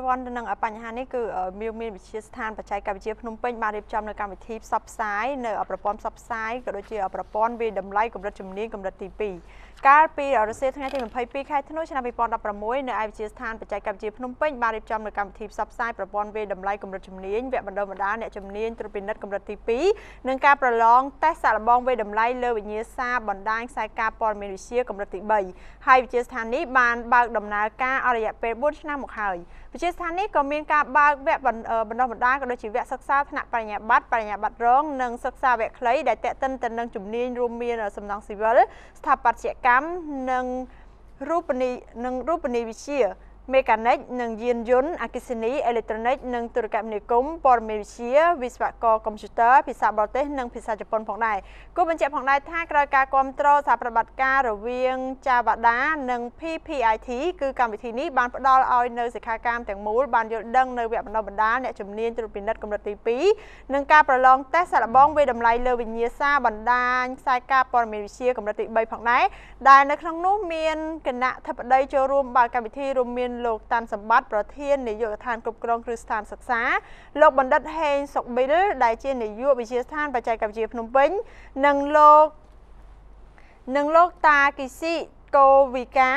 ព័ន្ធទៅនឹងបញ្ហានេះ គឺមានវិទ្យាស្ថានបច្ចេកវិទ្យាភ្នំពេញបានរៀបចំនៅកម្មវិធីផ្សព្វផ្សាយនៅប្រព័ន្ធផ្សព្វផ្សាយ ក៏ដូចជាប្រព័ន្ធវាយតម្លៃកម្រិតជំនាញកម្រិតទី2 កាលពីរសៀលថ្ងៃទី22ខែធ្នូឆ្នាំ2016 នៅឯវិទ្យាស្ថានបច្ចេកវិទ្យាភ្នំពេញ បានរៀបចំនៅកម្មវិធីផ្សព្វផ្សាយប្រព័ន្ធវាយតម្លៃកម្រិតជំនាញវគ្គបណ្ដុះបណ្ដាលអ្នកជំនាញត្រួតពិនិត្យកម្រិតទី2 និងការប្រឡងតេស្តសាកល្បងវាយតម្លៃលើវិញ្ញាសាបណ្ដាញខ្សែកាបព័ត៌មានវិទ្យាកម្រិតទី3 ហើយវិទ្យាស្ថាននេះបានបើកដំណើរការអស់រយៈពេល4ឆ្នាំមកហើយ។ វិទ្យាស្ថាននេះក៏មានការបើកវគ្គបណ្ដុះបណ្ដាល ក៏ដូចជាវគ្គសិក្សាថ្នាក់បរិញ្ញាបត្របរិញ្ញាបត្ររង និងសិក្សាវគ្គខ្លី ដែលទាក់ទិនទៅនឹងជំនាញរួមមានសំណង់ស៊ីវិល ស្ថាបត្យកម្ម និងរូបនីនិងរូបនីយវិទ្យា មេកានិកនិងយានយន្ត អគ្គិសនី អេឡិចត្រូនិកនិងទូរគមនាគមន៍ ព័ត៌មានវិទ្យា វិស្វករកុំព្យូទ័រ ភាសាបរទេស និងភាសាជប៉ុនផងដែរ។ គួរបញ្ជាក់ផងដែរថា ក្រោយការគ្រប់គ្រងសហប្រតិបត្តិការរវាង Javada និង PPIT គឺកម្មវិធីនេះបានផ្ដល់ឲ្យនៅសិក្ខាកាមទាំងមូលបានយល់ដឹងនៅវគ្គបណ្ដុះបណ្ដាលអ្នកជំនាញត្រួតពិនិត្យកម្រិតទី2 និងការប្រឡងតេស្តសាកល្បងវាយតម្លៃលើវិញ្ញាសាបណ្ដាញខ្សែកាបព័ត៌មានវិទ្យាកម្រិតទី3ផងដែរ ដែលនៅក្នុងនោះមានគណៈធិបតីចូលរួមបើកកម្មវិធីរួមមានលោកតាន់សម្បត្តិ ប្រធាននាយកដ្ឋានគ្រប់គ្រងគ្រឹះស្ថានសិក្សា លោកបណ្ឌិតហេងសុកប៊ីល ដែលជានាយកវិទ្យាស្ថានបច្ចេកវិទ្យាភ្នំពេញ និងលោកតាគីស៊ីកូវីកា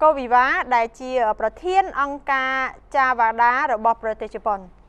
កូវីវ៉ា ដែលជាប្រធានអង្គការ Javada របស់ប្រទេសជប៉ុន។